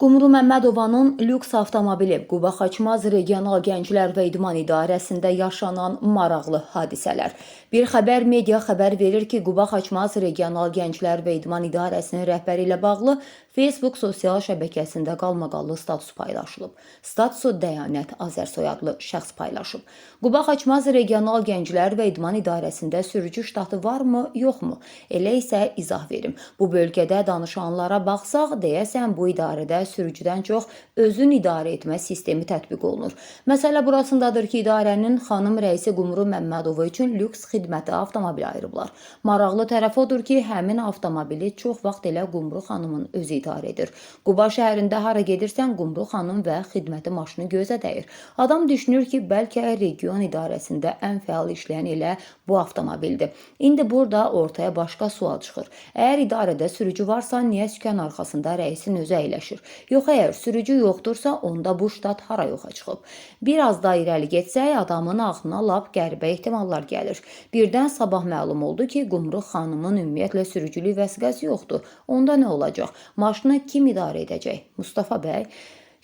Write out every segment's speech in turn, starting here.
Qumru Məmmədovanın lüks avtomobili, Quba Xaçmaz Regional Gənclər və İdman İdarəsində yaşanan maraqlı hadisələr. Bir xəbər media xəbər verir ki, Quba Xaçmaz Regional Gənclər və İdman İdarəsinin rəhbəri ilə bağlı Facebook sosial şəbəkəsində qalmaqallı status paylaşılıb. Statusu Dəyanət Azərsoy adlı şəxs paylaşıb. Quba Xaçmaz Regional Gənclər və İdman İdarəsində sürücü ştatı varmı, yoxmu? Elə isə izah verim. Bu bölgədə danışanlara baxsaq, deyəsən bu idarədə sürücüdən çox özün idarə etmə sistemi tətbiq olunur. Məsələ burasındadır ki, idarənin xanım rəisi Qumru Məmmədova üçün lüks xidməti avtomobil ayırıblar. Maraqlı tərəf odur ki, həmin avtomobili çox vaxt elə Qumru xanımın özü idarə edir. Quba şəhərində hara gedirsən, Qumru xanım və xidməti maşını gözə dəyir. Adam düşünür ki, bəlkə region idarəsində ən fəal işləyən elə bu avtomobildir. İndi burada ortaya başqa sual çıxır. Əgər idarədə sürücü varsa, niyə sükan arxasında rəisin özü əyləşir? Yox, əgər sürücü yoxdursa, onda bu ştat hara yoxa çıxıb? Bir az da irəli getsək, adamın ağlına lap qəribə ehtimallar gəlir. Birdən sabah məlum oldu ki, Qumru xanımın ümumiyyətlə sürücülük vəsiqəsi yoxdur. Onda nə olacaq? Maşını kim idarə edəcək? Mustafa bəy?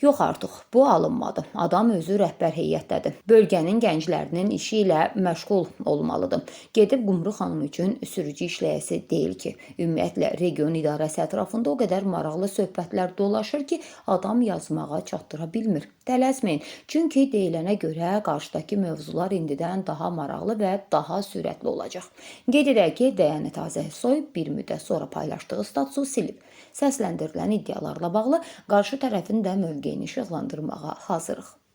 Yox artıq, bu alınmadı. Adam özü rəhbər heyətdədir. Bölgənin gənclərinin işi ilə məşğul olmalıdır. Gedib Qumru xanım üçün sürücü işləyəsi deyil ki. Ümumiyyətlə region idarəsi ətrafında o qədər maraqlı söhbətlər dolaşır ki, adam yazmağa çatdıra bilmir. Tələsməyin. Çünki deyilənə görə qarşıdakı mövzular indidən daha maraqlı və daha sürətli olacaq. Qeyd edək ki, Dəyanət Azərsoy bir müddət sonra paylaşdığı statusu silib. Səsləndirilən iddialarla bağlı qarşı tərəfin də mövqeyini işıqlandırmağa hazırıq.